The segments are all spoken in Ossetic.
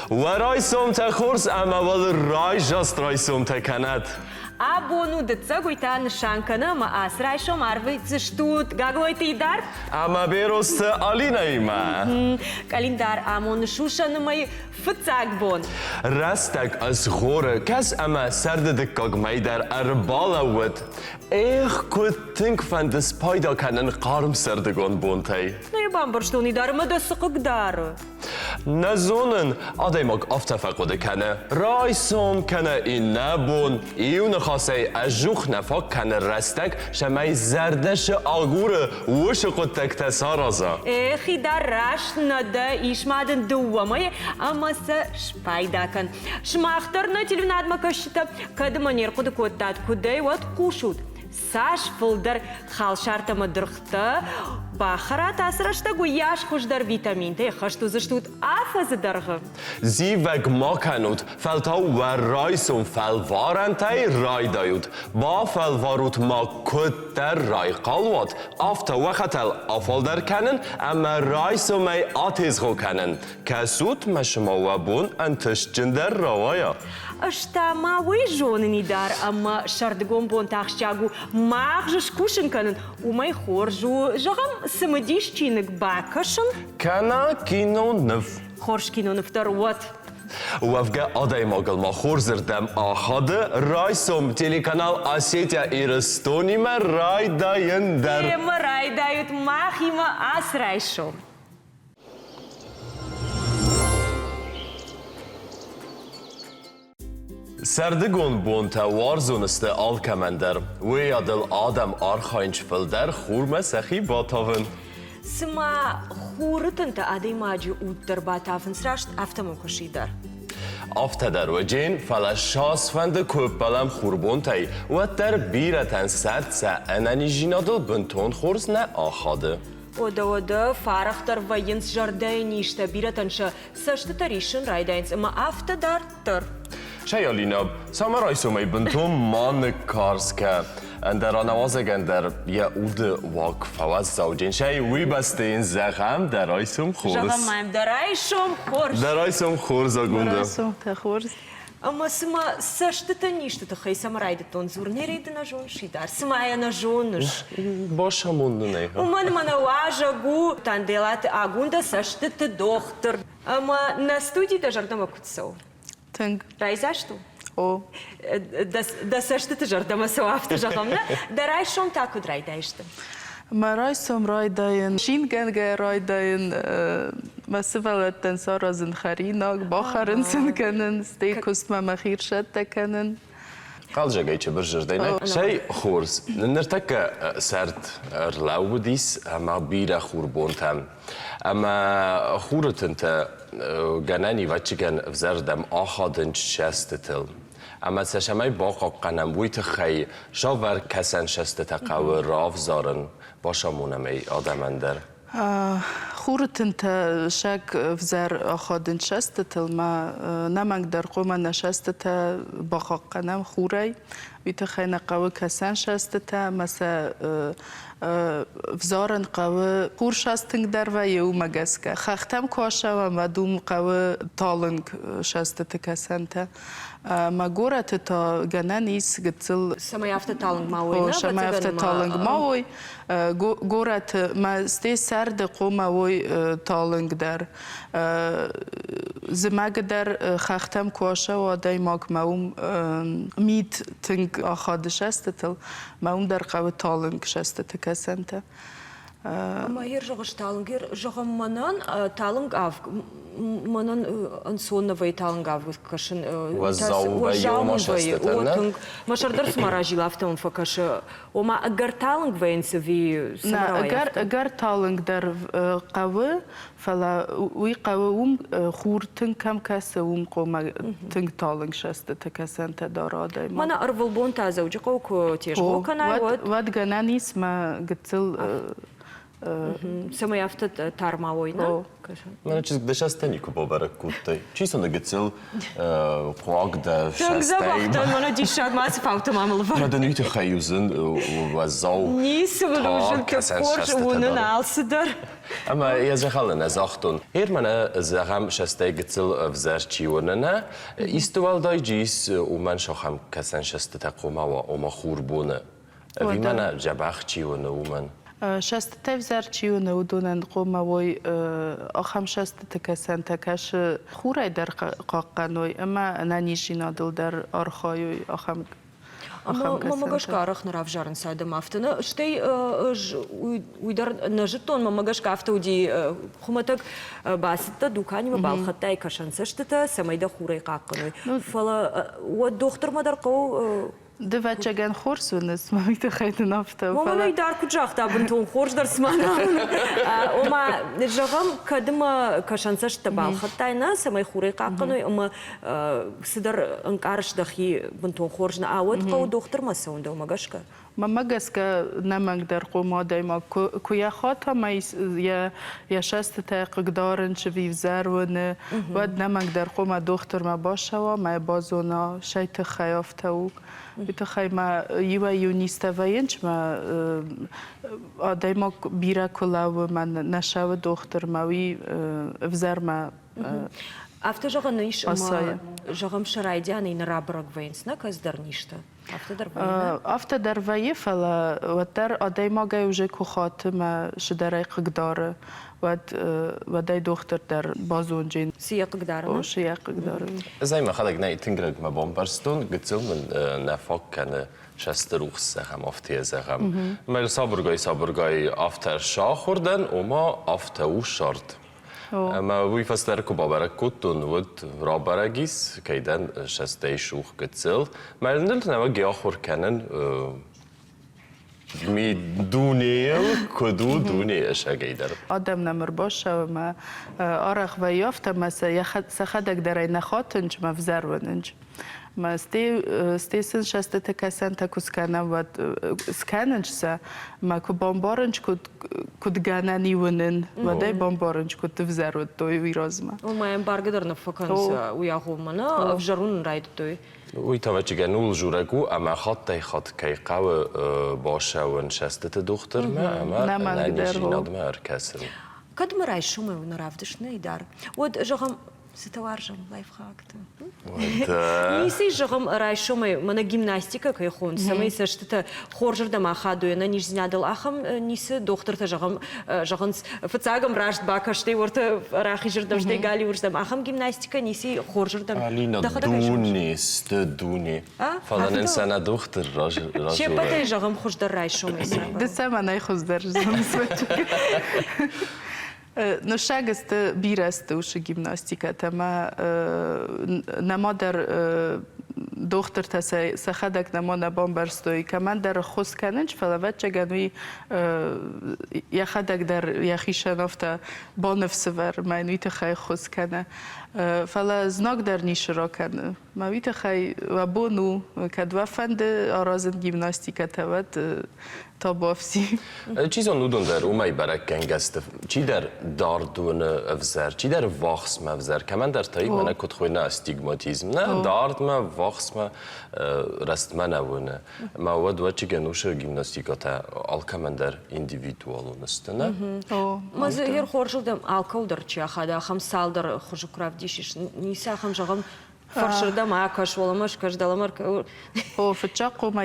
Уӕ райсомтӕ хорз ӕмӕ уал райзаст райсомтӕ кӕнӕд! Абон у дыццӕг, уый та нысан кӕны, ӕмӕ ацы райсом арвитдзыстут Гаглойты Идар ӕмӕ Берозты Алинӕимӕ. Къӕлиндар амоны сусӕны мӕйы фыццаг бон. Рӕстӕг ызгъоры, кӕс ӕмӕ сӕрды дыккаг мӕй дӕр ӕрбалӕууыд. Эх, куыд тынг фӕнды спайда кӕнын хъарм сӕрдыгон бонтӕй. Нӕ йӕ бамбӕрстон, Идар, ӕмӕ дӕ цы хъыгдары? Нӕ зонын, адӕймаг афтӕ фӕхъуыды кӕны, райсом кӕнӕ иннӕ бон, иу ныхасӕй ӕдзух нӕ фаг кӕны рӕстӕг, цӕмӕй зӕрдӕ цы агуры, уыцы хъуыддӕгтӕ сараза. Эхи дӕр раст нӕ дӕ, ис ма дын дыууӕ мӕйы ӕмӕ сӕ спайда кӕн. Сымах дӕр нӕ телеуынадмӕ кӕсджытӕ, кӕд ӕмӕ не рхъуыды кодтат, куыдӕй, уӕд хъусут. Цас фылдӕр халсартӕ ӕмӕ дыргътӕ бахӕрат ацы рӕстӕг, уыйас хуыздӕр витаминтӕй хӕст уыдзыстут афӕдзы дӕргъы. Зивӕг ма кӕнут, фӕлтау уӕ райсом фӕлварӕнтӕй райдайут. Бафӕлварут ма куыддӕр райхъал уат, афтӕ уӕ хӕтӕл афалдӕр кӕнын ӕмӕ райсомӕй атезгъо кӕнын. Кӕсут мӕ цыма уӕ бон ӕнтыстджындӕр рауайа. Ӕз та ма уый зонын дӕр ӕмӕ сӕрдыгон бонты ахсджиаг у магъз скусын кӕнын. Уымӕй хорз у, зӕгъӕм, цымыдис чиныг бакӕсын. Кӕнӕ киноныв. Хорз киноныв дӕр уӕд. Уӕвгӕ адӕймагыл ма хорзырдӕм ахады райсом телеканал Осетия Ирыстонимӕ райдайын дӕр. Темӕ райдайут махимӕ ацы райсом. Сӕрдыгон бонтӕ уарзон сты алкӕмӕн дӕр. Уый адыл адӕм архайынц фылдӕр хурмӕ сӕхи батавын. Цыма хуры тынтӕ адӕймаджы уд дӕр батавынц, раст афтӕ мӕм куы дӕр. Афтӕ дӕр уыджен, фӕлӕ цасфӕнды куы ӕппӕлӕм хурбонтӕй, уӕддӕр бирӕтӕн сӕрд сӕ ӕнӕниздзинадыл бынтон хорз нӕ ахады. Уӕдӕ, уӕдӕ, фӕарӕхдӕр вӕййынц зӕрдӕйы низтӕ, бирӕтӕн сӕ цӕстытӕ риссын райдайынц ӕмӕ афтӕ дарддӕр. Сӕй, Алинӕ, цӕмӕ райсомӕй бынтон ма ныккарз кӕ. Ӕндӕр ӕнӕуазӕгӕн дӕр йӕ уды уаг фӕуӕззауджын. Сӕй, уый бӕсты йын зӕгъӕм, дӕ райсом хорз. Зӕгъӕм ма йӕм, дӕ райсом хорз. Дӕ райсом хорз, Агундӕ. Райсомтӕ хорз. Ӕмӕ цыма цӕстыты низты тыххӕй цӕмӕ райдыдтон дзурын, нерей ды нӕ зоныс, Идар, цыма йӕ нӕ зоныс. Басамон нын ӕй. Уымӕн мӕнӕ уазӕг у Танделаты Агундӕ цӕстыты дохтыр. Ӕмӕ нӕ студи дӕ зӕрдӕмӕ куыд цӕуы? Тынг. Райдзаст у? О. Дӕ цӕстыты зӕрдӕмӕ цӕуы, афтӕ зӕгъӕм, нӕ? Дӕ райсом та куыд райдайыс ты? Мӕ райсом райдайын, шингӕнгӕ райдайын, мӕ сывӕллӕттӕн саразын хӕринаг, бахӕрын сын кӕнын, стӕй куыстмӕ мӕхи рсӕттӕ кӕнын. Хъӕлдзӕгӕй чыбырзырдӕй нӕ? Цӕй хорз, ныртӕккӕ сӕрд ӕрлӕууыдис ӕмӕ бирӕ хурбонтӕ. Ӕмӕ хуры тынтӕ гӕнӕн ивӕццӕгӕн ӕвзӕрдӕм ахадынц сӕстытыл. Ӕмӕ сӕ цӕмӕй бахъахъхъӕнӕм, уый тыххӕй цавӕр кӕсӕнцӕстытӕ хъӕуы равзарын, бацамонӕм ӕй адӕмӕн дӕр. Хуры тынтӕ сӕг ӕвзӕр ахадынц сӕстытыл, ма нӕмӕнгдӕр хъуамӕ нӕ сӕстытӕ бахъахъхъӕнӕм хурӕй. Уый тыххӕй нӕ хъӕуы кӕсӕнцӕстытӕ ӕмӕ сӕ взарын хъӕуы. Хур сас тынгдӕр вӕййы, уымӕ гӕсгӕ. Хӕхтӕм куы ацӕуӕм, уӕд уым хъӕуы талынг сӕстыты кӕсӕнтӕ. Ӕмӕ горӕты та гӕнӕн ис гыццыл... Цӕмӕй афтӕ талынг ма уой, нӕ? Цӕмӕй афтӕ талынг ма уой. Горӕты мӕ стӕй сӕрды хъуамӕ уой талынг дӕр. Зымӕг дӕр хӕхтӕм куы ацӕуа адӕймаг, мӕ уым мит тынг ахады сӕстытыл, мӕ уым дӕр хъӕуы талынг сӕстыты кӕсӕнтӕ. Ӕмӕ йе зӕгъыс талынг, зӕгъӕм, мӕнӕн талынг авг, мӕнӕн ӕнцон нӕ вӕййы талынг авг кӕсын. Уӕззау вӕййы ома сӕстытӕн, нӕ? Тынг. Мӕ сӕр дӕр цыма разила, афтӕ мӕм фӕкӕсы. Ома ӕгӕр талынг вӕййынц ӕви Нӕ, ӕгӕр, ӕгӕр талынг дӕр хъӕуы, фӕлӕ уый хъӕуы уым хур тынг кӕм кӕсы, уым хъуамӕ тынг талынг сӕстыты кӕсӕнтӕ дара адӕймаг. Мӕнӕ ӕрвылбон та Дзӕуджыхъӕуы куы тезгъо кӕнай, уӕд? Уӕд гӕнӕн ис мӕ гыццыл. Цӕмӕй афтӕ тар ма уой, нӕ? Мӕнӕ чызг дӕ сӕстӕ никуы бабӕрӕг кодтай. Чи сын гыццыл хъуаг дӕ Тынг дзӕбӕх дӕн, мӕнӕ диссаг, ма цы фаутӕ ма мыл Мӕ дын уый тыххӕй уыдзӕн уӕззау Ницы мын уызын, хорз уынын алцыдӕр. Ӕмӕ йӕ дзӕгъӕлы нӕ загътон. Гъер мӕнӕ зӕгъӕм сӕстӕй гыццыл ӕвзӕр чи уыны, нӕ? Исты уӕлдай джи ис уымӕн сахӕм кӕсӕн сӕстытӕ хъуамӕ уа, ома хурбоны. Ӕви мӕнӕ дзӕбӕх чи уыны, уымӕн? Сӕстытӕ ӕвзӕр чи уыны, уыдонӕн хъуамӕ уой ахӕм сӕстыты кӕсӕнтӕ, кӕсы хурӕй дӕр хъахъхъӕной ӕмӕ ӕнӕниздзинадыл дӕр архайой ахӕм Мӕнмӕ гӕсгӕ арӕх нӕ равзарынц адӕм афтӕ. Нӕ, стӕй ӕз уый дӕр нӕ зыдтон, мӕнмӕ гӕсгӕ афтӕ уыди хуымӕтӕг бацыдтӕ дуканимӕ, балхӕдтай кӕсӕнцӕстытӕ, цӕмӕй дӕ хурӕй хъахъхъӕной. Фӕлӕ уӕд дохтырмӕ дӕр хъӕуы Дывӕццӕгӕн хорз уыныс, мӕ уый тыххӕй дын афтӕ. Мамӕ дӕр куыд загъта, бынтон хорз дӕр цыма нӕ уыны. Ома, зӕгъӕм, кӕд ӕмӕ кӕсӕнцӕсттӕ балхӕдтай, нӕ, цӕмӕй хурӕй хъахъхъӕной ӕмӕ цыдӕр ӕнкъарыс дӕхи бынтон хорз нӕ, уӕд хъӕуы дохтырмӕ цӕуын дӕумӕ гӕсгӕ? Мӕнмӕ гӕсгӕ, нӕмӕнгдӕр хъом адӕймаг куы йӕ хата ӕмӕ йӕ сӕстытӕ хъыгдарын ӕви взӕр уыны, уӕд нӕмӕнгдӕр хъуамӕ дохтырмӕ бацӕуа ӕмӕ йӕ базона, сӕй тыххӕй афтӕ у. Уый тыххӕй ма иуӕй-иу низтӕ вӕййынц ӕмӕ адӕймаг бирӕ куы лӕууы ӕмӕ нӕ цӕуы дохтырмӕ, уый ӕвзӕрмӕ Афтӕ зӕгъӕн ис, ӕмӕ зӕгъӕм, сӕ райдианӕй нӕ рабӕрӕг вӕййынц нӕ кӕцыдӕр низтӕ? Афтӕ дӕр вӕййы? Афтӕ дӕр вӕййы, фӕлӕ уӕддӕр адӕймагӕй уже куы хаты мӕ цыдӕрӕй хъыгдары, уӕд уӕдӕй дохтыр дӕр базонджын. Цы йӕ хъыгдары? О, цы йӕ хъыгдары. Ӕз ӕй мӕхӕдӕг нӕ тынг рӕгмӕ бамбӕрстон, гыццыл мын нӕ фаг кӕны сӕсты рухс зӕгъӕм, афтӕ зӕгъӕм. Мӕ сабыргай-сабыргай афтӕ сахуыр дӕн, ома афтӕ у сӕрд. Ӕмӕ уый фӕстӕдӕр куы бабӕрӕг кодтон, уӕд рабӕрӕг ис, кӕй дӕн сӕстӕй сух гыццыл. Мӕ ныр нӕуӕг ахуыр кӕнын ми дунейыл, куыд у дунейы ӕсӕгӕй дӕр. Адӕм нӕм ӕрбацӕуы ӕмӕ арӕх вӕййы афтӕ, ӕмӕ сӕ сӕхӕдӕг дӕр ӕй нӕ хатынц ӕмӕ ӕвзӕр уынынц. Ӕмӕ стӕй сын сӕстыты кӕсӕнтӕ куы скӕнӕм, уӕд скӕнынц сӕ, ӕмӕ куы бамбарынц, куыд куыд гӕнӕн и уынын, уӕд ӕй бамбарынц, куыд ӕвзӕр уыдтой уый размӕ. Ома ӕмбаргӕ дӕр нӕ фӕкӕнынц уый агъоммӕ, нӕ ӕвзӕр уынын райдыдтой. Уый тӕвӕччигӕн ууыл дзурӕг у, ӕмӕ хаттӕй-хатт кӕй хъӕуы бацӕуын сӕстыты дохтырмӕ ӕмӕ ӕнӕниздзинадмӕ ӕркӕсын. Кӕд мӕ райсомӕй уын равдыст нӕй дӕр, уӕд, зӕгъӕм, Цытӕ уарзӕм лайфхакты. Ницы зӕгъӕм райсомӕй мӕнӕ гимнастикӕ кӕй хонынц, цӕмӕй цӕстытӕ хорзырдӕм ахадой ӕнӕниздзинадыл, ахӕм ницы дохтыртӕ зӕгъӕм зӕгъынц, фыццагӕм раст бакастӕй уӕртӕ рахизырдӕм, стӕй галиуырдӕм, ахӕм гимнастикӕ ницы хорзырдӕм. Алина, дуне сты дуне. Фӕлӕ нын сӕ нӕ дохтыр разуры. Се ппӕтӕй зӕгъӕм хуыздӕр райсомӕй цавӕр? Ды цӕмӕн хуыздӕр зоныс? Ныссаг сты бирӕ сты уыцы гимнастикӕтӕ ӕмӕ нӕма дӕр дохтыртӕ сӕхӕдӕг нӕма нӕ бамбӕрстой, кӕмӕндӕр ӕххуыс кӕнынц, фӕлӕ ӕвӕццӕгӕн уый йӕхӕдӕг дӕр йӕхицӕн афтӕ баныфсывӕр ӕмӕ йын уый тыххӕй ӕххуыс кӕны. Фӕлӕ знаг дӕр ницы ракӕны. Мӕ уый тыххӕй уӕ бон у, кӕд уӕ фӕнды аразын гимнастикӕтӕ, уӕд табуафси. Чи зоны, уыдон дӕр уымӕй бӕрӕггӕнгӕ сты. Чидӕр дард уыны ӕвзӕр, чидӕр ввахсмӕ ӕвзӕр, кӕмӕндӕр та мӕнӕ куыд хуыйны астигматизм. Нӕ, дардмӕ, ввахсмӕ рӕстмӕ нӕ уыны. Ӕмӕ уӕд уӕччыгӕн уыцы гимнастикӕтӕ алкӕмӕн дӕр индивидуалон сты, нӕ? Мӕ дзы хорзырдӕм алкӕуыл дӕр чи ахады, ахӕм цалдӕр хуызы куы равдисис, ницы ахӕм, зӕгъӕм, фӕрсырдӕм акӕс, уӕлӕмӕ скӕс, дӕлӕмӕ О, фыццаг хъуамӕ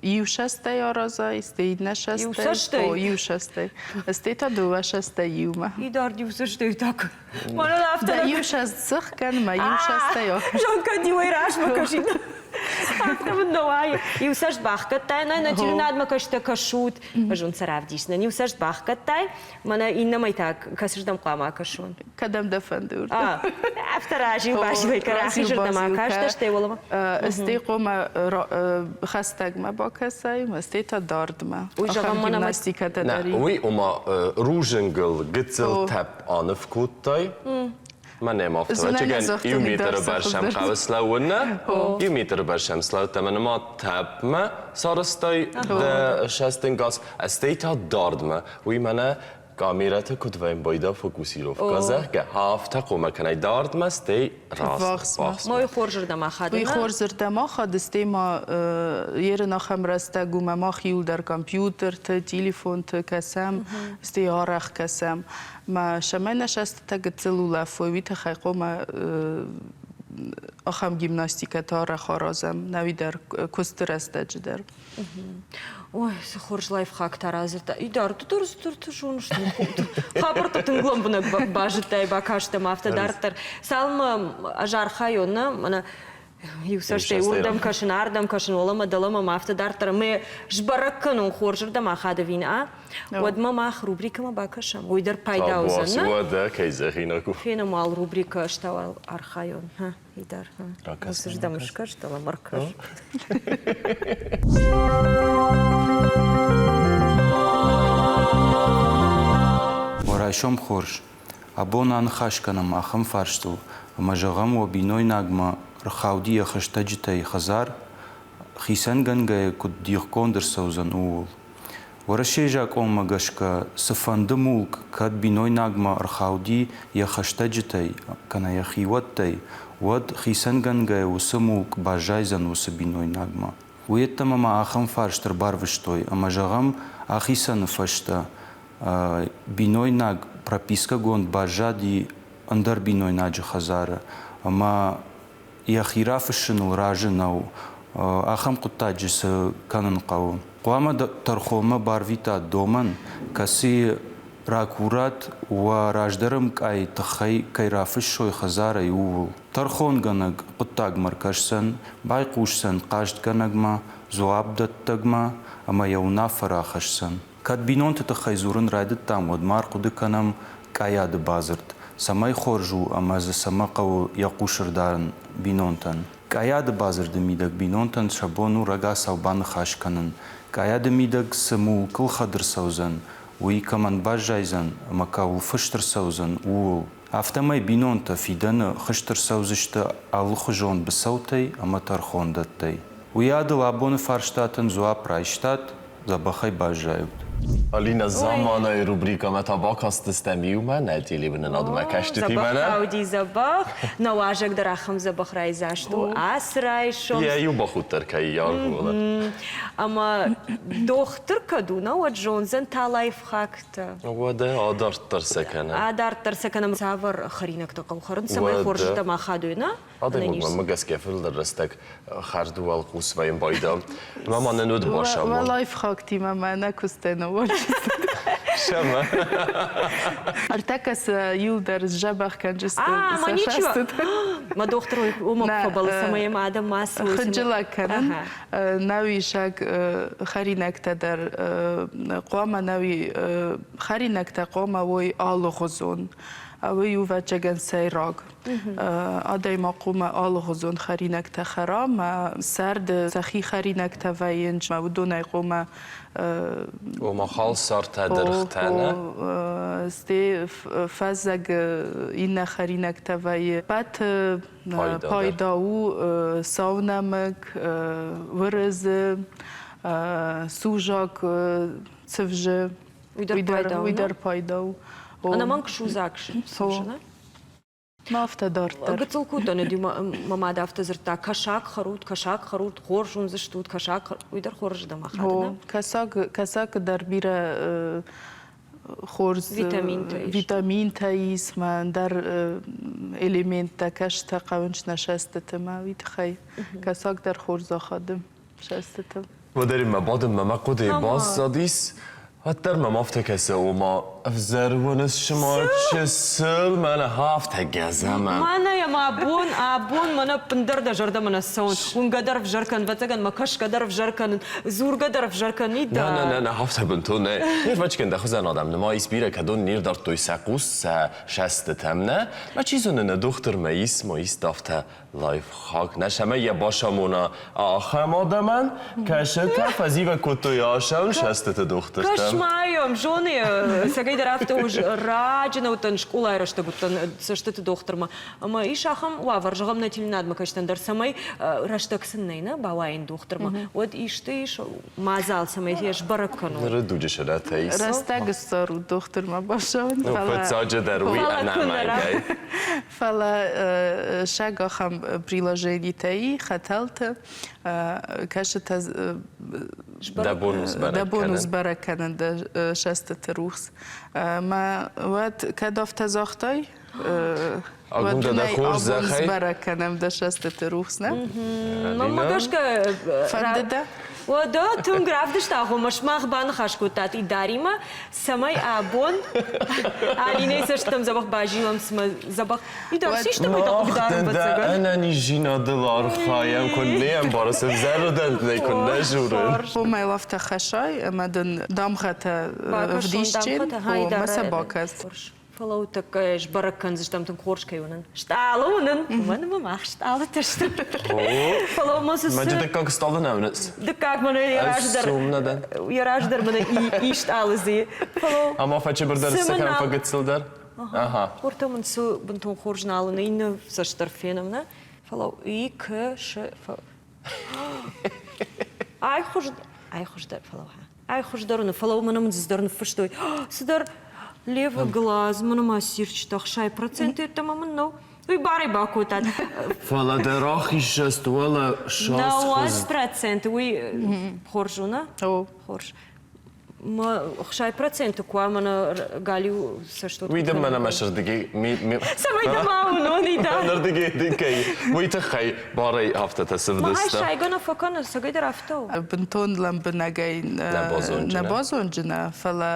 иу сӕстӕй аразай, стӕй иннӕ сӕстӕй. Иу сӕстӕй? О, иу сӕстӕй. Стӕй та дыууӕ сӕстӕй иумӕ. Идард иу сӕстӕй так. Мӕнӕн афтӕ Дӕ иу сӕст сых кӕн, мӕ иу сӕстӕй акӕс. Зон, кӕд иуӕй размӕ кӕсин. Афтӕ мын нӕ уайы. Иу цӕст бахгӕдтай, нӕ, нӕ телеуынадмӕ кӕстӕ кӕсут. Ӕз уын сӕ равдисдзынӕн. Иу цӕст бахгӕдтай, Мӕнӕ иннӕмӕй та кӕсырдӕм хъуамӕ акӕсон? Кӕдӕм дӕ фӕнды, уырдӕм. Афтӕ разил базилай, рахизырдӕм акастӕ, стӕй уӕлӕмӕ. Стӕй хъуамӕ хӕстӕгмӕ бакӕсай, стӕй та дардмӕ. Уый зӕгъӕм, мӕнӕ гимнастикӕтӕ дӕр. Уый, ома, рузынгыл гыццыл тӕпп аныв кодтай. Мӕнӕ ма ӕвӕццӕгӕн иу метры бӕрц ӕм хъӕуы слӕууын, нӕ? Иу метры бӕрц ӕм слӕудтӕ ӕмӕ нымад тӕпмӕ сарӕзтай дӕ цӕстӕнгас, стӕй та дардмӕ. Уый мӕнӕ камерӕты куыд вӕййы байда фокусировкӕ, зӕгъгӕ, афтӕ хъуамӕ кӕнай дардмӕ, стӕй раст Вахсмӕ. Уый хорзырдӕм ахады. Уый хорзырдӕм ахады, стӕй ма ерын ахӕм рӕстӕг у, мӕ мах иуылдӕр компьютерты, телефонты кӕсӕм, стӕй арӕх кӕсӕм. Мӕ цӕмӕй нӕ сӕстытӕ гыццыл улӕфой, уый тыххӕй хъуамӕ ахӕм гимнастикӕтӕ арӕх аразӕм, нӕуи дӕр куысты рӕстӕджы дӕр. Ой, цы хорз лайфхактӕ радзырдта. И дарддӕр цыдӕртӕ зоныс. Хабӕрттӕ тынг лӕмбынӕг базыдтай, бакастӕм, афтӕ дарддӕр. Цалынмӕ ӕз архайон, нӕ, мӕнӕ иу цӕстӕй уырдӕм кӕсын, ардӕм кӕсын, уӕлӕмӕ, дӕлӕмӕ ма афтӕ дарддӕр. Мӕ сбӕрӕг кӕнон хорзырдӕм ахады ӕви нӕ, уӕдмӕ мах рубрикӕмӕ бакӕсӕм. Уый дӕр пайда уыдзӕн, нӕ? Уӕдӕ, кӕй зӕгъинаг у. Фенӕм уал рубрикӕ ӕз та уал архайон. Идар. Уыцырдӕм скӕс, дӕлӕмӕ ркӕс. Уӕ райсом хорз. Абон аныхас кӕнӕм ахӕм фарстыл, ӕмӕ зӕгъӕм, уӕ бинойнагмӕ рхауди йӕ хӕстӕджытӕй хӕдзар, хицӕнгӕнгӕйӕ куыд дихгонд ӕрцӕудзӕн, ууыл. Уӕрӕсейы закъонмӕ гӕсгӕ, цыфӕнды мулк кӕд бинойнагмӕ ӕрхауди йӕ хӕстӕджытӕй кӕнӕ йӕ хиуӕттӕй, уӕд хицӕнгӕнгӕйӕ уыцы мулк баззайдзӕн уыцы бинойнагмӕ. Уый йеддӕмӕ ма ахӕм фарст ӕрбарвыстой, ӕмӕ, зӕгъӕм, ахицӕны фӕстӕ бинойнаг пропискӕгонд баззади ӕндӕр бинойнаджы хӕдзары ӕмӕ йӕхи рафыссыныл разы нӕу, ахӕм хъуыддаджы цы кӕнын хъӕуы? Хъуамӕ тӕрхонмӕ барвитат домӕн, кӕцыйы ракурат уӕ раздӕры мкъайы тыххӕй кӕй рафыссой хӕдзарӕй, ууыл. Тӕрхонгӕнӕг хъуыддагмӕ ркӕсдзӕн, байхъусдзӕн хъастгӕнӕгмӕ, дзуапдӕттӕгмӕ ӕмӕ йӕ уынаффӕ рахӕсдзӕн. Кӕд бинонты тыххӕй дзурын райдыдтам, уӕд ма ӕрхъуыды кӕнӕм къайады бадзырд, цӕмӕй хорз у ӕмӕ дзы цӕмӕ хъӕуы йӕ хъус ӕрдарын бинонтӕн. Къайады бадзырды мидӕг бинонтӕн сӕ бон у рагацау баныхас кӕнын, къайады мидӕг цы мулкыл хӕд ӕрцӕудзӕн, уый кӕмӕн баззайдзӕн ӕмӕ кӕуыл фыст ӕрцӕудзӕн, ууыл. Афтӕмӕй бинонтӕ фидӕны хызт ӕрцӕудзысты алыхуызон быцӕутӕй ӕмӕ тӕрхондӕттӕй. Уыйадыл абоны фарстатӕн дзуапп райстат, дзӕбӕхӕй баззайут. Алина, заманайы рубрикӕмӕ та бакастыстӕм иумӕ нӕ телеуынынадмӕ кӕстытимӕ нӕ? Дзӕбӕх уыди дзӕбӕх. Нӕ уазӕг дӕр ахӕм дзӕбӕх райдзаст у ацы райсом. Йӕ иу бахудт дӕр кӕй аргъуы. Ӕмӕ дохтыр кӕд у, нӕ уӕд зондзӕн та лайфхактӕ. Уӕдӕ адарддӕр сӕ кӕнӕм. Адарддӕр сӕ кӕнӕм. Цавӕр хӕринӕгтӕ хъӕуы хӕрын, цӕмӕй хорзытӕ ма хадой, нӕ? Адӕймагмӕ гӕсгӕ фылдӕр рӕстӕг хӕрды уӕлхъус вӕййын байдал. Ӕмӕ ма нын уыд басамон. Уӕ лайфхактимӕ мӕ нӕ куыстӕй ныууадздзысты. Сӕмӕ. Ӕртӕккӕ сӕ иуылдӕр сдзӕбӕх кӕнджысты сӕ сӕстыты. Мӕ дохтыр уымӕ фӕбӕлы, цӕмӕй йӕм адӕм ма цӕуой. Хынджылӕг кӕнын нӕуисӕг хӕринӕгтӕ дӕр хъуамӕ нӕуи хӕринӕгтӕ хъуамӕ уой алыгъуызон. Уый у ӕвӕццӕгӕн сӕйраг. Адӕймаг хъуамӕ алыгъуызон хӕринӕгтӕ хӕра мӕ сӕрды сӕхи хӕринӕгтӕ вӕййынц мӕ уыдонӕй хъуамӕ Ома халсартӕ, дыргътӕ, нӕ? Стӕй фӕззӕг иннӕ хӕринӕгтӕ вӕййы. Пӕт пайда у саунӕмыг, уырыдзы, сузаг цывзы. Уый дӕр пайда у. Ӕнӕмӕнг судзаг цывзы, нӕ? Афтӕ дарддӕр. Гыццыл куы уыдтӕн, уӕд-иу мӕ мад афтӕ дзырдта, кӕсаг хӕрут, кӕсаг хӕрут, хорз уындзыстут, кӕсаг Уый дӕр хорз дӕм ахады, нӕ? Кӕсаг, кӕсаг дӕр бирӕ хорз витаминтӕ ис, витаминтӕ ис мӕ ӕндӕр элементтӕ кӕстӕ хъӕуынц нӕ сӕстыты мӕ уый тыххӕй кӕсаг дӕр хорз ахады. Сӕстытыл. Уӕдӕр мӕ бадынмӕ мӕ хъуыдыйы баззадис. Уӕддӕр мӕм афтӕ кӕсы, ома ӕвзӕр уыныс цыма чысыл мӕнӕ афтӕ гӕзӕмӕ. Мӕнӕ йӕм абон, абон мӕнӕ ӕппындӕр дӕ зӕрдӕмӕ нӕ цӕуын. Уынгӕ дӕр ӕвзӕр кӕн, ӕвӕццӕгӕн мӕ кӕсгӕ дӕр ӕвзӕр кӕнын, дзургӕ дӕр ӕвзӕр кӕнын. Нӕ, нӕ, нӕ, нӕ, афтӕ бынтон нӕ. Не рвӕчкӕн дӕ хуызӕн адӕм нымайыс бирӕ, кӕдон не рдардтой сӕ хъус, сӕ сӕстытӕм, нӕ? Мӕ чи зоны, нӕ дохтырмӕ ис, ма ис афтӕ Лайфхак нӕ цӕмӕй йӕ басамона ахӕм адӕмӕн, кӕсытӕ фӕзивӕг кодтой асӕн сӕстыты дохтыртӕм. Смайӕм, зоны, цӕгӕйдӕр афтӕ у, раджы нӕ уыдтӕн скъолайы рӕстӕг уыдтӕн цӕстыты дохтырмӕ. Ӕмӕ ис ахӕм уавӕр, зӕгъӕм, нӕ телеуынадмӕ кӕстӕн дӕр, цӕмӕй рӕстӕг сын нӕй, нӕ бауайын дохтырмӕ, уӕд исты ис мадзал, цӕмӕй йӕ сбӕрӕг кӕнон. Ныры дуджы сӕрӕтӕ ис. Рӕстӕг ссарут дохтырмӕ бацӕуын, фӕлӕ... Фыццаджыдӕр уый ӕнӕмӕнгӕй. Фӕлӕ сӕг ахӕм приложенитӕ и, хӕтӕлты, кӕсытӕ дӕ бон у сбӕрӕг кӕнын дӕ сӕстыты рухс. Мӕ уӕд кӕд афтӕ загътай, уӕд дын ӕй абон сбӕрӕг кӕнӕм дӕ сӕстыты рухс, нӕ? Мӕнмӕ гӕсгӕ Фӕнды дӕ? Уӕдӕ тынг равдыста, гъома сымах баныхас кодтат Идаримӕ, цӕмӕй абон Алинӕйы цӕстытӕм дзӕбӕх базилӕм, цымӕ дзӕбӕх Идар систӕмӕй дӕ хъыгдарын ӕвӕццӕгӕн. Ӕнӕниздзинадыл архайӕм, куы не ӕмбары, цы взӕрыдӕнтӕй куы нӕ журы. Омӕ афтӕ хӕссай ӕмӕ дын дамгъӕтӕ вдисджын, омӕ сӕ бакӕс. Фӕлӕ тӕккӕ сбӕрӕг кӕндзыстӕм, тынг хорз кӕй уынын. Стъалы уынын, уымӕн ӕмӕ мах стъалытӕ сты. Фӕлӕ ма цы Мӕ дыккаг стъалы нӕ уыныс? Дыккаг мӕнӕ йӕ раздӕр. Йӕ раздӕр мӕнӕ и стъалы дзы. Фӕлӕ Ӕмӕ фӕчыбырдӕр цы кӕнӕм фӕгыццылдӕр? Ага. Хуртӕ мын цы бынтон хорз нал уыны, иннӕ цӕст дӕр фенӕм, нӕ? Фӕлӕ и к ш ф Ай хуыздӕр, ай хуыздӕр, фӕлӕ ай хуыздӕр уыны, фӕлӕ уымӕн ӕмӕ цыдӕр ныффыстой. Цыдӕр левый глаз, мӕнӕ ма сирчытӕ 60% йеддӕмӕ мын нӕу. Уый барӕй бакодтат. Фӕлӕ дӕ рахиз уӕлӕ 90%, уый хорз у, нӕ? Хорз. 60% куы уа мӕнӕ галиу цӕст Уый дын мӕнӕ мӕ сырдыги Цӕмӕй дӕ ма уынон, да. Нырдыги дын кӕй уый тыххӕй барӕй афтӕтӕ сывдыста. Махӕй сайгӕ нӕ фӕкӕны, цӕгӕйдӕр афтӕ у. Бынтон лӕмбынӕгӕй нӕ базонджынӕ, фӕлӕ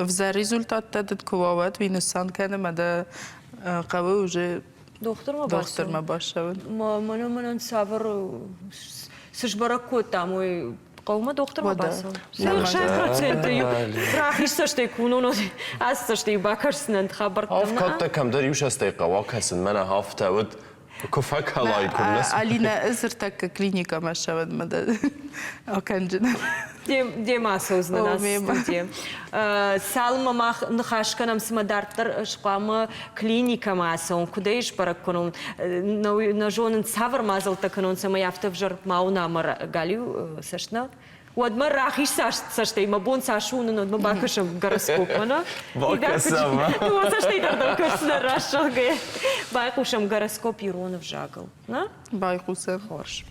ӕвзӕр результаттӕ дын куы уа, уӕд уый нысан кӕны мӕ дӕ хъӕуы уже дохтырмӕ дохтырмӕ бацӕуын. Мӕнӕ мӕнӕн цавӕр цы сбӕрӕг кодтам, уый хъӕумӕ дохтырмӕ бацӕуын. 60% рахиз цӕстӕй куы уынон, ацы цӕстӕй бакӕсдзынӕн хабӕрттӕм. Афкадта кӕмдӕр иу цӕстӕй хъӕуа кӕсын, мӕнӕ афтӕ уыд. Куы фӕкӕлай, куы нӕ. Алинӕ, ӕз ӕртӕккӕ клиникӕмӕ ссӕуӕнмӕ дӕ акӕнджынӕн. Демӕ ацӕудзынӕн ацы студийы. Цалынмӕ мах ныхас кӕнӕм, цымӕ дарддӕр хъуамӕ клиникӕмӕ ацӕуын, куыд ӕй сбӕрӕг кӕнон, нӕ зонын, цавӕр мадзӕлттӕ кӕнон, цӕмӕй афтӕ ӕвзӕр ма уына мӕ галиу цӕст нӕ? Уӕдмӕ рахиз цӕстӕй мӕ бон цас у, уӕдмӕ бакӕсӕм гороскопмӕ, нӕ? Бакӕсӕм. Дыууӕ цӕстӕй дӕр дӕм кӕсдзынӕ раст зӕгъгӕйӕ. Байхъусӕм гороскоп ирон ӕвзагыл, нӕ? Байхъусӕм. Хорз.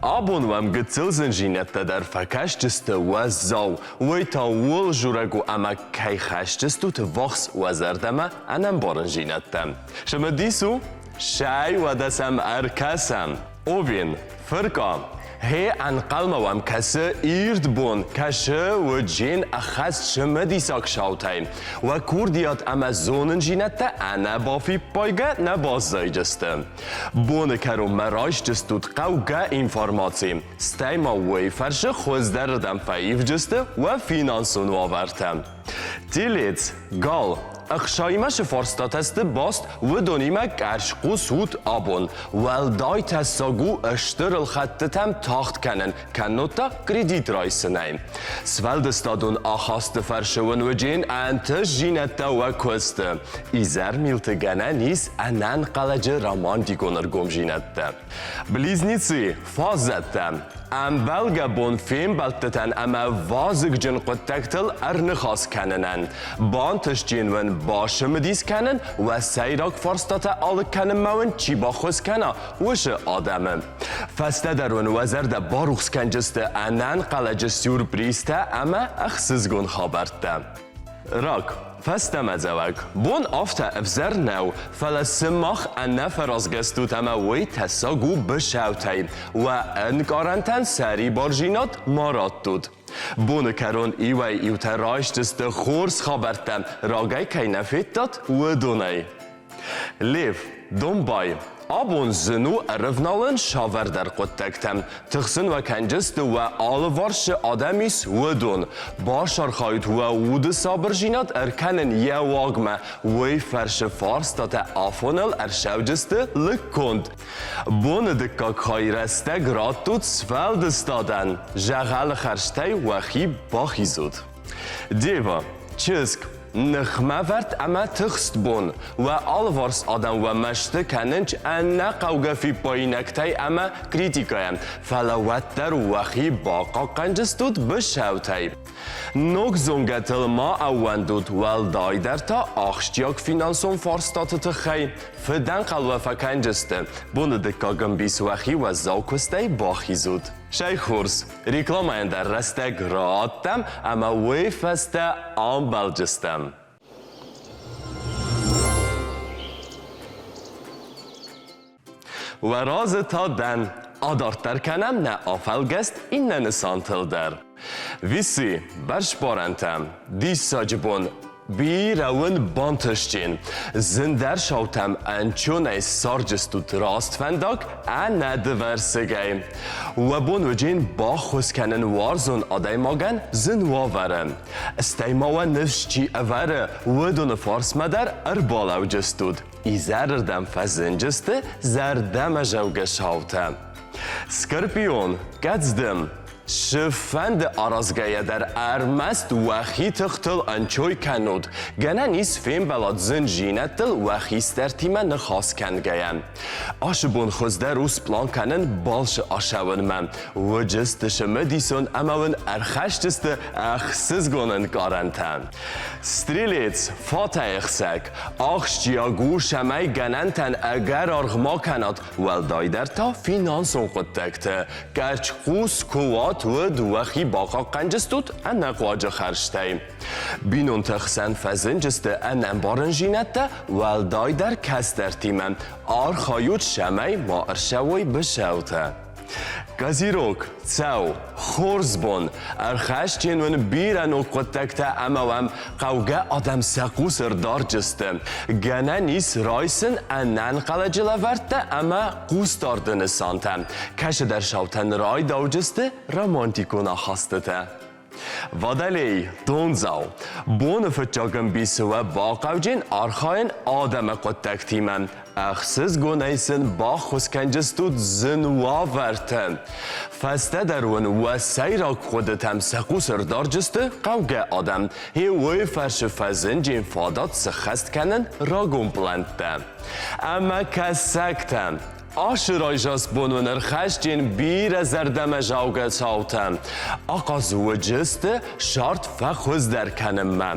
Абон уӕм гыццыл зынзинӕдтӕ дӕр фӕкӕсджысты уӕззау. Уый та ууыл дзурӕг у ӕмӕ кӕй хӕсджыстут ввахс уӕ зӕрдӕмӕ ӕнӕмбарынзинӕдтӕ. Цымыдис у? Сӕй уӕдӕ сӕм ӕркӕсӕм. Овен, фыркъа. Гъе ӕнхъӕлмӕ уӕм кӕсы ирд бон, кӕсы уыджен ӕххӕст цымыдисаг саутӕй. Уӕ курдиат ӕмӕ зонындзинӕдтӕ ӕнӕбафиппайгӕ нӕ баззайдзысты. Боны кӕронмӕ райсдзыстут хъӕугӕ информаци, стӕй ма уый фӕрцы хуыздӕрырдӕм фӕивдзысты уӕ финансон уавӕртӕ. Телец, гал, ӕхсаимӕ цы фарстатӕ сты баст, уыдонимӕ къӕрцхъус ут абон. Уӕлдай тӕссаг у стыр ӕлхӕдтытӕм тагъд кӕнын, кӕннод та кредит райсынӕй. Сфӕлдыстадон ахасты фӕрцы уын уыджен ӕнтыстдзинӕдтӕ уӕ куысты. Изӕрмилты гӕнӕн ис ӕнӕнхъӕлӕджы романтикон ӕргомдзинӕдтӕ. Близнецы, фаззӕттӕ, ӕмбӕлгӕ бон фембӕлдтытӕн ӕмӕ вазыгджын хъуыддӕгтыл ӕрныхас кӕнынӕн. Бантыстджын уын бацымыдис кӕнын, уӕ сӕйраг фарстатӕ алыг кӕнынмӕ уын чи баххуыс кӕна, уыцы адӕмы. Фӕстӕдӕр уын уӕ зӕрдӕ барухс кӕнджысты ӕнӕнхъӕлӕджы сюрпризтӕ ӕмӕ ӕхсызгон хабӕрттӕ. Рак, фӕстӕмӕдзӕуӕг. Бон афтӕ ӕвзӕр нӕу, фӕлӕ сымах ӕнӕфӕразгӕ стут ӕмӕ уый тӕссаг у быцӕутӕй. Уӕ ӕнкъарӕнтӕн сӕрибардзинад ма раттут. Боны кӕрон иуӕй-иутӕ райсдзысты хорз хабӕрттӕ, рагӕй кӕй нӕ федтат, уыдонӕй. Лев, домбай, абон зын у ӕрывналын савӕрдӕр хъуыддӕгтӕм. Тыхсын уӕ кӕнджысты уӕ алыварс цы адӕм ис, уыдон. Бацархайут уӕ уды сабырдзинад ӕркӕнын йӕ уагмӕ, уый фӕрсы фарстатӕ афоныл ӕрцӕуджысты лыггонд. Боны дыккаг хай рӕстӕг раттут сфӕлдыстадӕн, зӕгъӕлы хӕрзтӕй уӕхи бахизут. Дева, чызг, ныхмӕвӕрд ӕмӕ тыхст бон, уӕ алыварс адӕм уӕ мӕсты кӕнынц ӕнӕхъӕугӕ фиппаинӕгтӕй ӕмӕ критикӕйӕ, фӕлӕ уӕддӕр уӕхи бахъахъхъӕнджыстут быцӕутӕй. Ног зонгӕтыл ма ӕууӕндут, уӕлдайдӕр та ахсджиаг финансон фарстаты тыххӕй. Фыдӕнхъӕл уӕ фӕкӕнджысты, боны дыккаг ӕмбис уӕхи уӕззау куыстӕй бахизут. Сӕй хорз, рекламӕйӕн дӕр рӕстӕг раттӕм ӕмӕ уый фӕстӕ амбӕлджыстӕм. Уӕ разы та дӕн. Адарддӕр кӕнӕм нӕ афӕлгӕст иннӕ нысантыл дӕр. Виси, бӕрзбарӕнтӕ, диссаджы бон, бирӕ уын бантыстджын. Зындӕр саутӕм ӕнцонӕй ссарджыстут раст фӕндаг ӕнӕдывӕрсыгӕй. Уӕ бон уыджын баххуыс кӕнын уарзон адӕймагӕн зын уавӕры. Стӕй ма уӕ ныфс чи ӕвӕры, уыдоны фарсмӕ дӕр ӕрбалӕуджыстут. Изӕрырдӕм фӕзынджысты зӕрдӕмӕзӕугӕ саутӕ. Скорпион, кӕдздым, Цыфӕнды аразгӕйӕ дӕр ӕрмӕст уӕхи тыхтыл ӕнцой кӕнут. Гӕнӕн ис фембӕлат зындзинӕдтыл уӕ хистӕртимӕ ныхас кӕнгӕйӕ. Ацы бон хуыздӕр у сплан кӕнын балцы ацӕуынмӕ. Уыдысты цымыдисон ӕмӕ уын ӕрхӕсдзысты ӕхсызгон ӕнкъарӕнтӕ. Стрелец, фатӕйӕхсӕг, ахсджиаг у, цӕмӕй гӕнӕнтӕн ӕгӕр аргъ ма кӕнат, уӕлдайдӕр та финансон хъуыддӕгты. Къӕрцхъус куы уат, уӕд уӕхи бахъахъхъӕнджыстут ӕнӕхъуаджы хӕрзтӕй. Бинонты хсӕн фӕзынджысты ӕнӕмбарындзинӕдтӕ, уӕлдайдӕр кӕстӕртимӕ. Архайут, цӕмӕй ма ӕрцӕуой быцӕутӕ. Козерог, цӕу, хорз бон! Ӕрхӕсджын уын бирӕ ног хъуыддӕгтӕ ӕмӕ уӕм хъӕугӕ адӕм сӕ хъус ӕрдарджысты. Гӕнӕн ис райсын ӕнӕнхъӕлӕджы лӕвӕрттӕ ӕмӕ хъусдарды нысантӕ. Кӕцыдӕр саутӕн райдауджысты романтикон ахастытӕ. Водолей, дондзау. Боны фыццаг ӕмбисы уӕ бахъӕуджын архайын адӕмы хъуыддӕгтимӕ. Ӕхсызгонӕй сын баххуыс кӕнджыстут зын уавӕрты. Фӕстӕдӕр уын уӕ сӕйраг хъуыдытӕм сӕ хъус ӕрдарджысты хъӕугӕ адӕм. Гъе уый фӕрцы фӕзынджын фадат сыххӕст кӕнын рагон пълӕнттӕ. Ӕмӕ кӕсӕгтӕ, Ацы райзаст бон уын ӕрхӕсджын бирӕ зӕрдӕмӕзӕугӕ цаутӕ. Ахъаз уыджысты сӕрд фӕхуыздӕр кӕнынмӕ.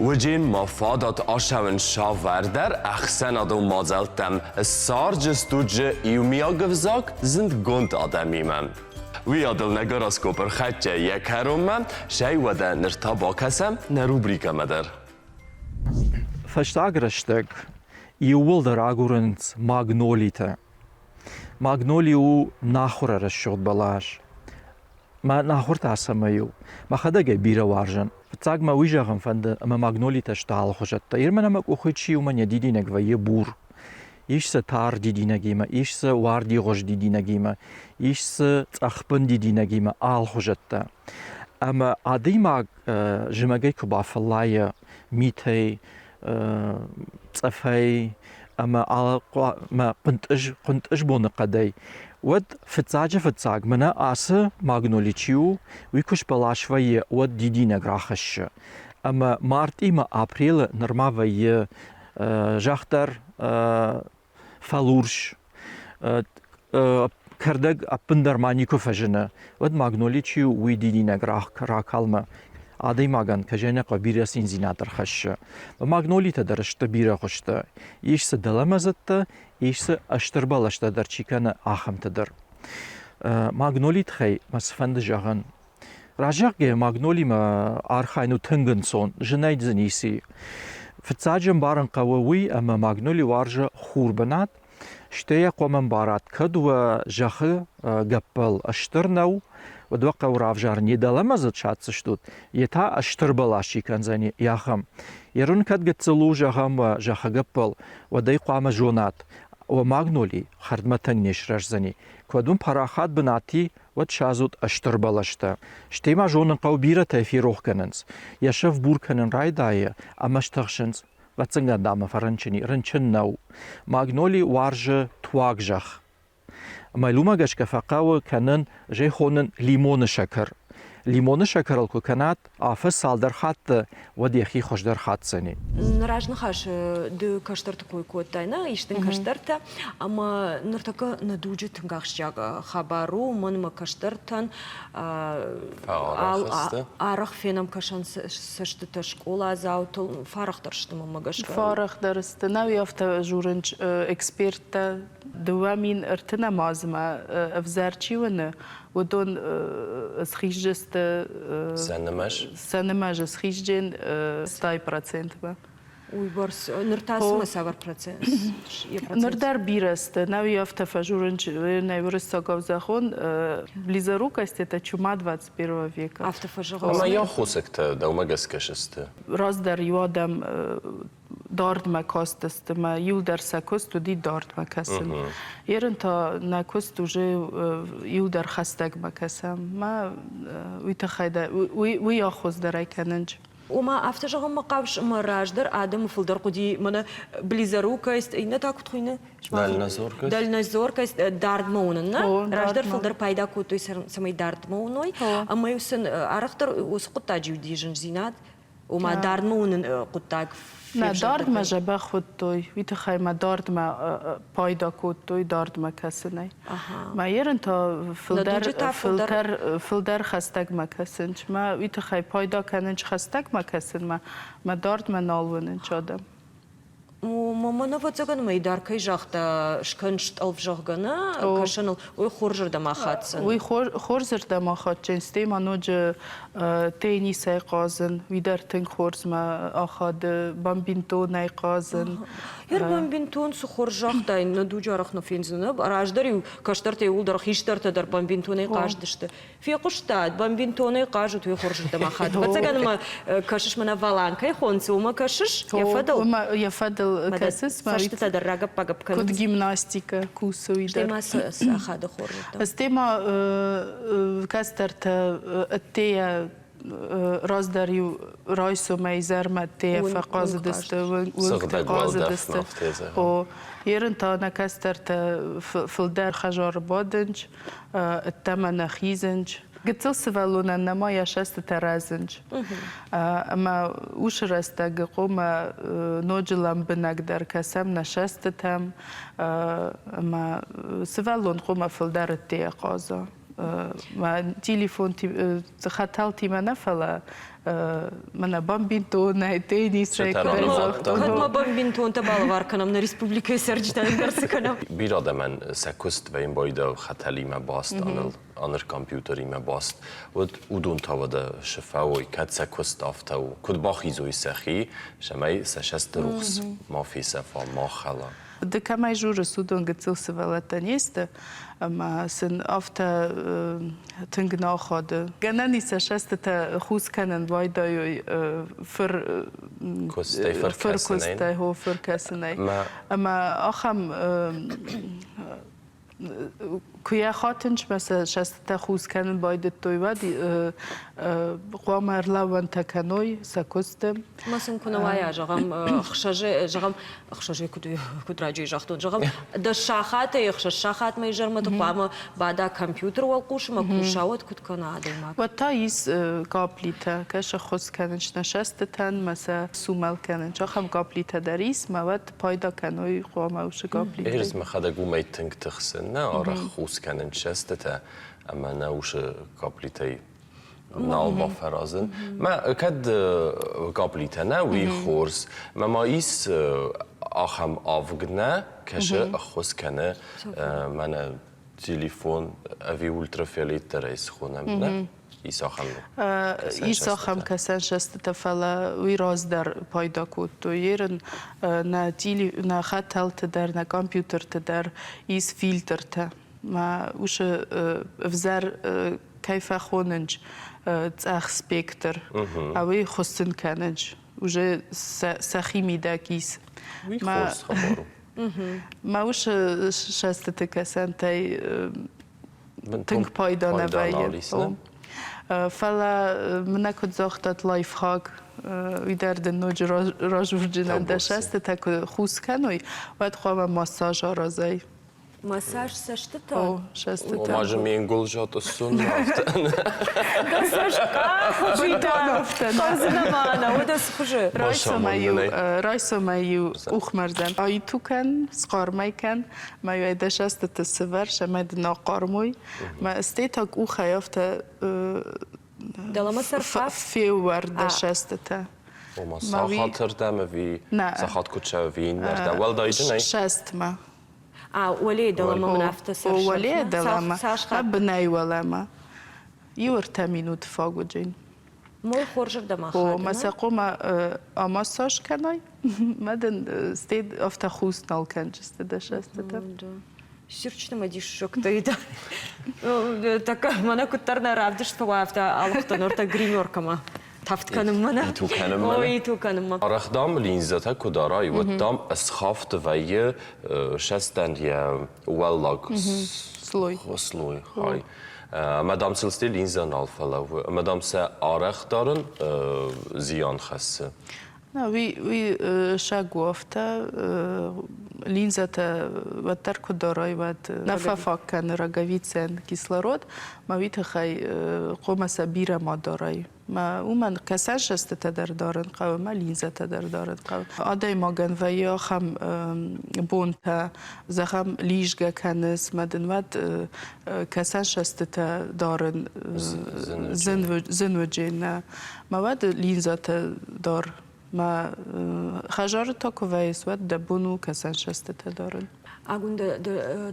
Уыджын ма фадат ацӕуын савӕрдӕр ӕхсӕнадон мадзӕлттӕм, ссарджыстут дзы иумиаг ӕвзаг зындгонд адӕмимӕ. Уый адыл нӕ гороскоп ӕрхӕццӕ йӕ кӕронмӕ, сӕй уӕдӕ ныр та бакӕсӕм нӕ рубрикӕмӕ дӕр. Фӕстаг рӕстӕг иууылдӕр агурынц магнолитӕ. Магноли у нахуыры рӕсугъд бӕлас. Мӕ нахуыр та цӕмӕй у? Мӕхӕдӕг ӕй бирӕ уарзын. Фыццаг мӕ уый зӕгъын фӕнды, ӕмӕ магнолитӕ сты алыхуызӕттӕ. Ирмӕ мӕ къухы чи у, мӕн йӕ дидинӕг вӕййы бур. Ис дзы тар дидинӕгимӕ, ис дзы уардигъуыз дидинӕгимӕ, ис дзы цъӕхбын дидинӕгимӕ алыхуызӕттӕ. Ӕмӕ адӕймаг зымӕгӕй куы бафӕллайы митӕй, цъӕфӕй ӕмӕ хъуынтъыз, хъуынтъыз боныхъӕдӕй, уӕд фыццаджы-фыццаг мӕнӕ ацы магноли чи у, уый куы сбӕлас вӕййы, уӕд дидинӕг рахӕссы. Ӕмӕ мартъимӕ апрелы нырма вӕййы зӕхх дӕр фӕлурс, кӕрдӕг ӕппындӕр ма никуы фӕзыны, уӕд магноли чи у, уый дидинӕг ракалмӕ адӕймагӕн кӕзӕнӕхъӕ бирӕ циндзинад ӕрхӕссы. Магнолитӕ дӕр сты бирӕ хуызтӕ. Ис дзы дӕлӕмӕдзыдтӕ, ис дзы стыр бӕлӕстӕ дӕр чи кӕны, ахӕмтӕ дӕр. Магнолийы тыххӕй мӕ цыфӕнды зӕгъын. Разӕгъгӕ магнолимӕ архайын у тынг ӕнцон, зынӕй дзы ницы и. Фыццаджы ӕмбарын хъӕуы уый, ӕмӕ магноли уарзы хурбынат, стӕй йӕ хъуамӕ ӕмбарат, кӕд уӕ зӕххы гӕппӕл стыр нӕу, уӕд уӕ хъӕуы равзарын, йе дӕлӕмӕ дзы садздзыстут, йе та стыр бӕлас чи кӕндзӕни, ахӕм. Ерын кӕд гыццыл у, зӕгъӕм, уӕ зӕххы гӕппӕл, уӕд ӕй хъуамӕ зонат, уӕ магноли хӕрдмӕ тынг не срӕздзӕни. Куӕд уын парахат бынат и, уӕд садзут стыр бӕлӕстӕ. Стӕй ма зонын хъӕуы бирӕтӕй ферох кӕнынц. Йӕ сӕв бур кӕнын райдайы ӕмӕ стыхсынц. Ӕвӕццӕгӕн дӕм фӕрынчын и, рынчын нӕу. Магноли уарзы туаг зӕхх. Ӕмӕ уымӕ гӕсгӕ фӕхъӕуы кӕнын, зӕй хонын лимоны сӕкӕр. Лимоны сӕкӕрыл куы кӕнат, афӕдз цалдӕр хатты, уӕд йӕхи хуыздӕр хатдзӕни. Разныхасы ды кӕстӕрты кой кодтай, нӕ ис дын кӕстӕртӕ, ӕмӕ ныртӕккӕ нӕ дуджы тынг ахсджиаг хабар у, мӕнмӕ кӕстӕртӕн арӕх фенӕм кӕсӕн цӕстытӕ скъоладзаутыл фӕарӕхдӕр сты мӕнмӕ гӕсгӕ. Фӕарӕхдӕр сты. Нӕ уый афтӕ журынч эксперттӕ 2030 азмӕ ӕвзӕр чи уыны, уыдон схизджысты сӕ нымӕз сӕ нымӕз схизджен 100 процентмӕ. Уыйбӕрц ныр та цымӕ цавӕр процент? Ныр дӕр бирӕ сты. Нӕ афтӕ фӕжурын нӕ уырыссаг ӕвзагон близорукость это чума 21 века. Афтӕ фӕзӕгъынц. Ӕмӕ йӕ аххосӕгтӕ дӕумӕ гӕсгӕ сты? Раздӕр иу адӕм дардмӕ кастысты мӕ иуылдӕр сӕ куыст уыди дардмӕ кӕсын. Ерын та нӕ куыст уже иуылдӕр хӕстӕгмӕ кӕсӕм. Мӕ уый тыххӕй дӕр уый аххос дӕр ӕй кӕнынч. Ома, афтӕ зӕгъынмӕ хъавыс, ӕмӕ раздӕр адӕмы фылдӕр хъуыди мӕнӕ близорукость, иннӕ та куыд хуыйны? Дальнозоркость. Дальнозоркость, дардмӕ уынын, нӕ? Раздӕр фылдӕр пайда кодтой, цӕмӕй дардмӕ уыной. Ӕмӕ-иу сын арӕхдӕр уыцы хъуыддаджы уыди зындзинад. Ома, дардмӕ уынын хъуыддаг Нӕ дардмӕ дзӕбӕх уыдтой, уый тыххӕй мӕ дардмӕ пайда кодтой дардмӕ кӕсынӕй. Мӕ ерын та фылдӕр, фылдӕр, фылдӕр хӕстӕгмӕ кӕсынч. Мӕ уый тыххӕй пайда кӕнынч хӕстӕгмӕ кӕсынмӕ, мӕ дардмӕ нал уынынч адӕм. Мӕн ӕвӕццӕгӕн мӕйдар кӕй загъта, скӕн стъӕлф, зӕгъгӕ, нӕ кӕсӕныл, уый хорзырдӕм ахаддзӕн. Уый хорзырдӕм ахаддзӕн, стӕй ма ноджы теннисӕй хъазын, уый дӕр тынг хорзмӕ ахады, бамбинтонӕй хъазын. Ер бамбинтон цы хорз загътай, нӕ дуджы арӕх нӕ фендзынӕ. Раздӕр-иу кӕстӕртӕ иууылдӕр хистӕртӕ дӕр бамбинтонӕй хъаздысты. Фехъуыстат, бомбинтонӕй хъазут, уый хорзырдӕм ахады. Ӕвӕццӕгӕн ма кӕсыс мӕнӕ валанкӕй хонцы, уымӕ кӕсыс йӕ фӕдыл? Уымӕ йӕ фӕдыл кӕсыс. Цӕстытӕ дӕр рагӕпп-багӕпп кӕнынц. Куыд гимнастикӕ кусы уый дӕр. Стӕй ма цы ахады хорзырдӕм? Стӕй ма кӕстӕртӕ ӕддейӕ раздӕр-иу райсомӕй изӕрмӕ ӕддейӕ фӕхъазыдысты, уынгты хъазыдысты. О, ерын та нӕ кӕстӕртӕ фылдӕр хӕдзары бадынц, ӕддӕмӕ нӕ хизынц. Гыццыл сывӕллонӕн нӕма йӕ сӕстытӕ рӕзынц. Ӕмӕ уыцы рӕстӕгы хъуамӕ ноджы лӕмбынӕгдӕр кӕсӕм нӕ сӕстытӕм, ӕмӕ сывӕллон хъуамӕ фылдӕр ӕддейӕ хъаза. Мӕ телефон хӕтӕлтимӕ нӕ, фӕлӕ мӕнӕ бомбинтонӕй, теннисӕй куыдӕй загътон. Кӕд ма бомбинтонтӕ балӕвар кӕнӕм нӕ республикӕйы цӕрджытӕн, ӕндӕр цы кӕнӕм? Бирӕ адӕмӕн сӕ куыст вӕййы байдӕ хӕтӕлимӕ баст, аныр компьютеримӕ баст. Уӕд уыдон та уӕдӕ цы фӕуой, кӕд сӕ куыст афтӕ у? Куыд бахизой сӕхи, цӕмӕй сӕ цӕсты рухс ма фесӕфа, ма хӕла? Ды кӕмӕй журыс, уыдон гыццыл сывӕллӕттӕ не сты, ӕмӕ сын афтӕ тынг нӕ ахады. Гӕнӕн ис сӕ сӕстытӕ хус кӕнын байдайой фыр фыркуыстӕй, хо фыркӕсынӕй. Ӕмӕ ахӕм Куы йӕ хатынчмӕ сӕ сӕстытӕ хус кӕнын байдыдтой, уӕд хъуамӕ ӕрлӕууӕнтӕ кӕной сӕ куысты. Ма сын куы нӕ уайа, зӕгъӕм, ӕхсӕзы, зӕгъӕм, ӕхсӕзӕй куыд, куыд раджы загътон, зӕгъӕм, дӕс сахатӕй ӕхсӕз сахатмӕ изӕрмӕ ты хъуамӕ бада компьютеры уӕлхъус ӕмӕ куса, уӕд куыд кӕна адӕймаг? Уӕд та ис каплитӕ, кӕсы хус кӕнынц нӕ сӕстытӕн, мӕ сӕ сумӕл кӕнынц. Ахӕм каплитӕ дӕр ис, мӕ уӕд пайда кӕной хъуамӕ уыцы каплитӕй. Ӕз мӕхӕдӕг уымӕй тынг тыхсын, нӕ арӕх хус кӕнын цӕстытӕ ӕмӕ нӕ усы каплитӕй нал бафӕразын. Мӕ кӕд каплитӕ нӕ, уый хорз. Мӕ ма ис ахӕм авг нӕ, кӕсы ӕххуыс кӕны мӕнӕ телефон ӕви ультрафиолет дӕр ӕй схонӕм, нӕ? Ис ахӕм Ис ахӕм кӕсӕнсӕстытӕ, фӕлӕ уый раздӕр пайда кодтой. Ерын нӕ, нӕ хӕтӕлты дӕр, нӕ компьютерты дӕр ис фильтртӕ. Мӕ уыцы ӕвзӕр кӕй фӕхонынц цъӕх спектр, ауый хуыссын кӕнынц уже сӕхи мидӕг ис. Уый хорз хабар у. Мӕ ус сӕстыты кӕсӕнтӕй тынг пайда нӕ вӕййы. Фӕлӕ мӕнӕ куыд загътат лайфхак, уый дӕр дын ноджы разурджынӕн дӕ сӕстытӕ куы хус кӕной, уӕд хъуамӕ массаж аразай. Массаж цӕстытӕ? О, цӕстытӕ. Ома же ме нгуылзӕ тъыссын афтӕ. Райсомӕй-иу къухмӕрзӕн аиту кӕн, схъармӕй кӕн, мӕ-иу ӕй дӕ сӕстыты сывӕр, цӕмӕй дын ахъармой. Мӕ стӕй та къухӕй афтӕ Дӕлӕмӕ сӕрфа? Феуӕр дӕ сӕстытӕ. Ома сахатырдӕм ӕви сахат куыд ӕви иннӕрдӕм? Уӕлдайджынӕй? Сӕстмӕ. А, уӕлейы дӕлӕмӕ мын афтӕ сӕрсӕф. Уӕлейы дӕлӕмӕ, бынӕй уӕлӕмӕ. Иу ӕртӕ минуты фаг уыджын. Мой хорзырдӕм ахадына? О, мӕ сӕ хъуамӕ амассаж кӕнай, мӕ дын стӕй афтӕ хус нал кӕнджысты дӕ сӕстытӕ. Сирчнымӕ диссӕгтӕ Так мӕнӕ куыддӕр нӕ равдыст фӕуа, афтӕ алыгътӕн ӕртӕ гримеркӕмӕ. Тафт кӕнынмӕ нӕ? Иту кӕнынмӕ? О, иту кӕнынмӕ. Арӕх, дам, линзӕтӕ куы дарай, уӕд, дам, ӕсхафты вӕййы сӕстӕн йӕ уӕллаг слой. Слой, хай. Ӕмӕ, дам, сыл стӕй линзӕ нал фӕлӕууы. Ӕмӕ, дам, сӕ арӕх дарын зиан хӕссы. Уый, уый саг у афтӕ, линзӕтӕ уӕддӕр куы дарай, уӕд нӕ фӕфаг кӕны роговицӕн кислород, мӕ уый тыххӕй хъуамӕ сӕ бирӕ ма дарай. Мӕ уымӕн кӕсӕнсӕстытӕ дӕр дарын хъӕуы, мӕ линзӕтӕ дӕр дарын хъӕуы. Адӕймагӕн вӕййы ахӕм бонтӕ, зӕгъӕм, лизгӕ кӕныс, мӕ дын уӕд кӕсӕнсӕстытӕ дарын зын уыджы нӕ. Мӕ уӕд линзӕтӕ дӕр. Мӕ хӕдзары та куы вӕййыс, уӕд дӕ бон у кӕсӕнсӕстытӕ дарын. Агуын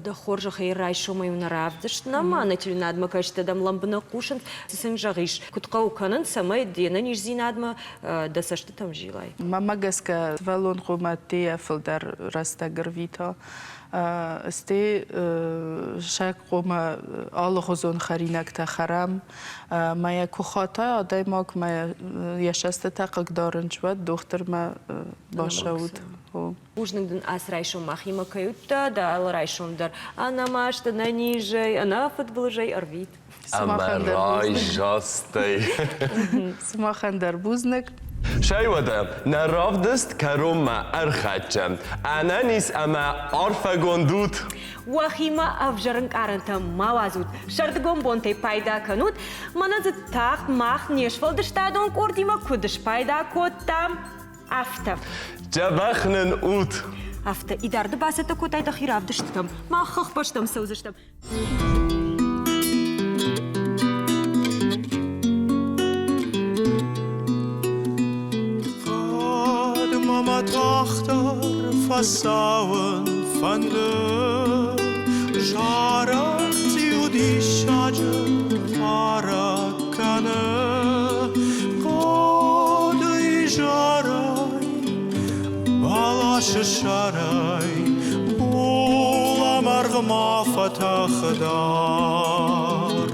дӕ хорзӕхӕй райсомӕй нӕ равдыст нӕма нӕ телеуынадмӕ кӕсджытӕ дӕм лӕмбынӕг хъусынц. Цы сын зӕгъис, куыд хъӕуы кӕнын, цӕмӕй де нӕниздзинадмӕ дӕ цӕстытӕм зилай? Мӕнмӕ гӕсгӕ, сывӕллон хъуамӕ ӕддейӕ фылдӕр рӕстӕг ӕрвита. Стӕй сӕ хъуамӕ алыгъуызон хӕринӕгтӕ хӕрӕм. Мӕ йӕ куы хата адӕймаг, мӕ йӕ цӕстытӕ хъыгдарынц, уӕд дохтырмӕ бацӕут. Бузныг дын ацы райсом махимӕ кӕй уыдтӕ, дӕ алы райсом дӕр ӕнӕмаст, ӕнӕнизӕй, ӕнӕфыдбылызӕй ӕрвит. Ӕмӕ райзастӕй. Сымахӕн дӕр бузныг. Сӕй уӕдӕ, нӕ равдыст кӕронмӕ ӕрхӕццӕ. Ӕнӕниз ӕмӕ арфӕгонд ут! Уӕхимӕ ӕвзӕр ӕнкъарӕнтӕ ма уадзут, сӕрдыгон бонтӕй пайда кӕнут, мӕнӕ дзы тагъд мах не сфӕлдыстадон къордимӕ куыд спайда кодтам, Афтӕ. Дзӕбӕх нын ут! Афтӕ. Идарды бацӕттӕ кодтай дӕхи равдыстытӕм. Мах хӕхбӕстӕм цӕудзыстӕм. Кӕд мӕ тагъддӕр фӕцӕуын фӕнды, зарӕг цъиу диссаджы хъарӕг кӕны. Хъӕды изӕрӕй, бӕласы сӕрӕй булӕмӕргъ ма фӕтӕхы дард.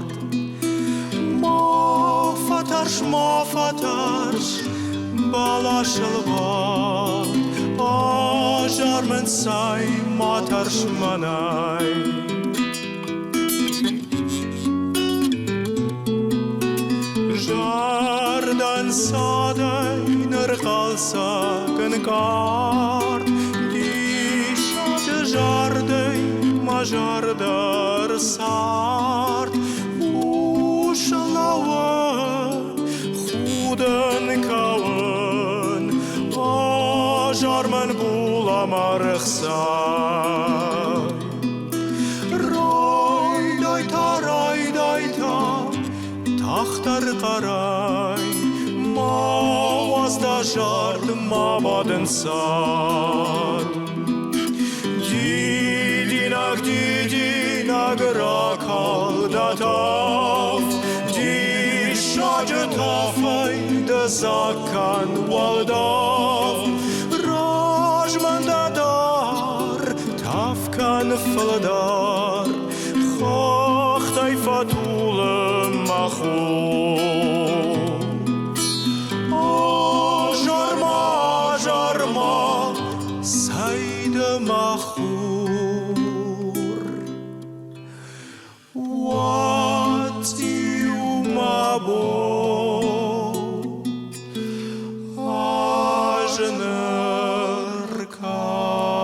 Ма фӕтӕрс, ма фӕтӕрс, бӕласыл бад, азар мын цай, ма тӕрс мӕнӕй. Зӕрдӕнцадӕй нырхъӕлдзӕг ӕнкъард, Диссаджы зардӕй мӕ зӕрдӕ рцард. Ус лӕууы, худын, кӕуын, Азар мӕн булӕмӕргъ сай. Райдайта, райдайта, тагъддӕр хъӕрӕй, ма уадз дӕ зард, ма бадын цад. Дидинӕг, дидинӕг ракал дӕ тӕф, диссаджы тӕфӕй дӕ дзаг кӕн уӕлдӕф. Размӕ дӕ дар, тӕф кӕн фылдӕр, хӕхтӕй фӕтулы хур. Азар-ма, азар-ма, цӕй дӕ мӕ хур. Уӕд-иу мӕ бон ӕз ныр кӕуон.